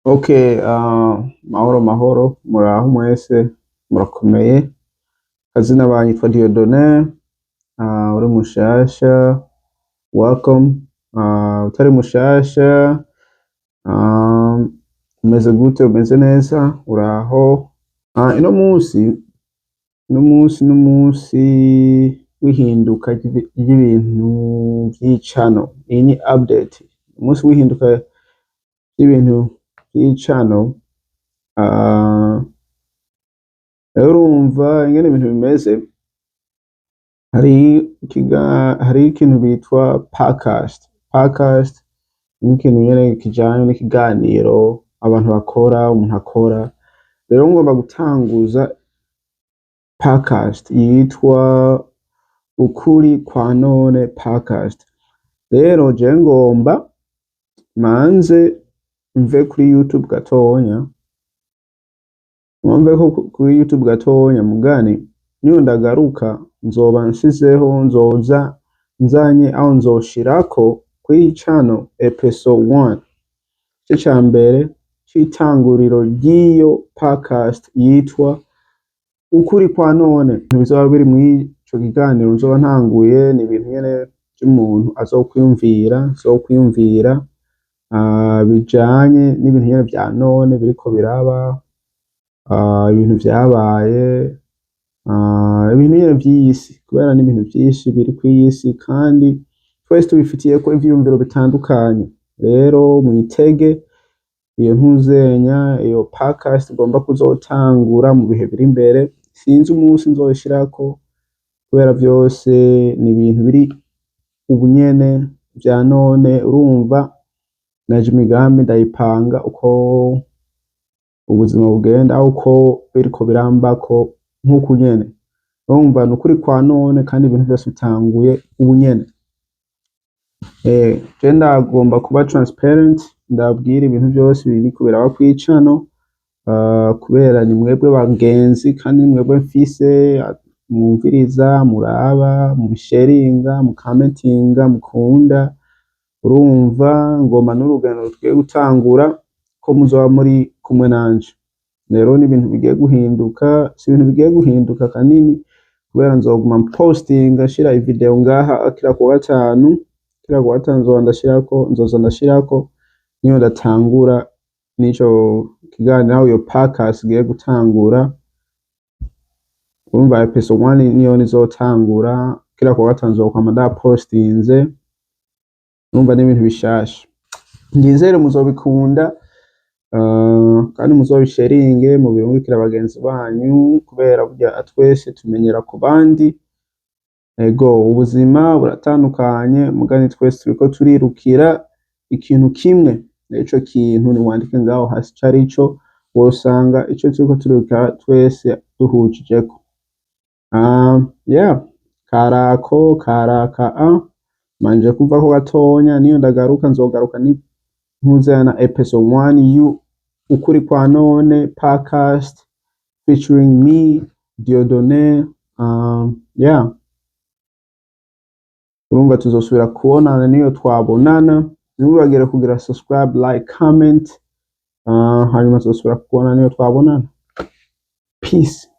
Okay, mahoro mahoro, muraho mwese, murakomeye. Kazina banyitwa Dieudonné, uri mushasha, welcome. Utari mushasha, umeze gute, umeze neza, uraho? Ino munsi n'umunsi w'ihinduka ry'ibintu vy'icano. Iyi ni update. Umunsi w'ihinduka ry'ibintu vy'icano. Rero urumva ingene ibintu bimeze, hari ikintu bitwa podcast. Podcast ni ikintu nyene kijanye n'ikiganiro abantu bakora, umuntu akora. Rero ngomba gutanguza podcast yitwa Ukuri kwa None Podcast. Rero jewe ngomba manze mve kuri YouTube gatonya, mve kuri YouTube gatonya, mugani niyo ndagaruka nzoba nshizeho, nzoza nzanye aho nzoshirako kuri channel episode 1, igice ca mbere c'itanguriro ry'iyo podcast yitwa Ukuri kwa None. Ibintu bizoba biri mw'ico kiganiro nzoba ntanguye ni ibintu nyene vy'umuntu azokwiyumvira, bijanye n'ibintu nyene vya none biriko biraba, ibintu vyabaye, ibintu nyene vy'isi, kubera n'ibintu vyinshi biri kw'isi kandi twese tubifitiyeko ivyiyumviro bitandukanye. Rero mwitege iyo ntuzenya, iyo podcast igomba kuzotangura mu bihe biri imbere. Sinzi umunsi nzoyishirako kubera vyose ni ibintu biri ubu nyene vya none. Urumva naje imigambi ndayipanga uko ubuzima bugenda, aho uko biriko birambako nk'uku nyene. Urumva ni ukuri kwa none kandi ibintu vyose bitanguye ubu nyene. Je ndagomba kuba transparent, ndabwira ibintu vyose biriko biraba kwi channel, kubera ni mwebwe bagenzi kandi ni mwebwe mfise mwumviriza, muraba, mubisharinga, mucommentinga, mukunda. Urumva ngomba n'urugendo tugiye gutangura ko muzoba muri kumwe nanje. Rero ni ibintu bigiye guhinduka, si ibintu bigiye guhinduka kanini kubera nzoguma postinga, nshira ivideo ngaha kila kuwa gatanu. Kila kuwa gatanu nzoba ndashirako, nzoza ndashirako niyo ndatangura n'ico kiganiro, aho iyo podcast igiye gutangura. Urumva episode 1 niyo nizotangura kila kuwa gatanu, nzokwama ndapostinze. Urumva ni ibintu bishasha, ndizere muzobikunda, kandi muzobisharinge, mubirungikire bagenzi banyu, kubera burya twese tumenyera ku bandi. Ego, ubuzima buratandukanye, mugani twese turiko turirukira ikintu kimwe. Ico kintu niwandike ngaho hasi ico arico, wosanga ico turiko turirukira twese duhujijeko. Yeah, karako karaka a manje kuvako gatonya, niyo ndagaruka nzogaruka ni ntuzana episode 1 yu Ukuri kwa None Podcast featuring me, Dieudonné. Yeah, urumva tuzosubira kubonana niyo twabonana. Ntimwibagire kugira subscribe, like, comment, hanyuma tuzosubira kubonana niyo twabonana. Peace.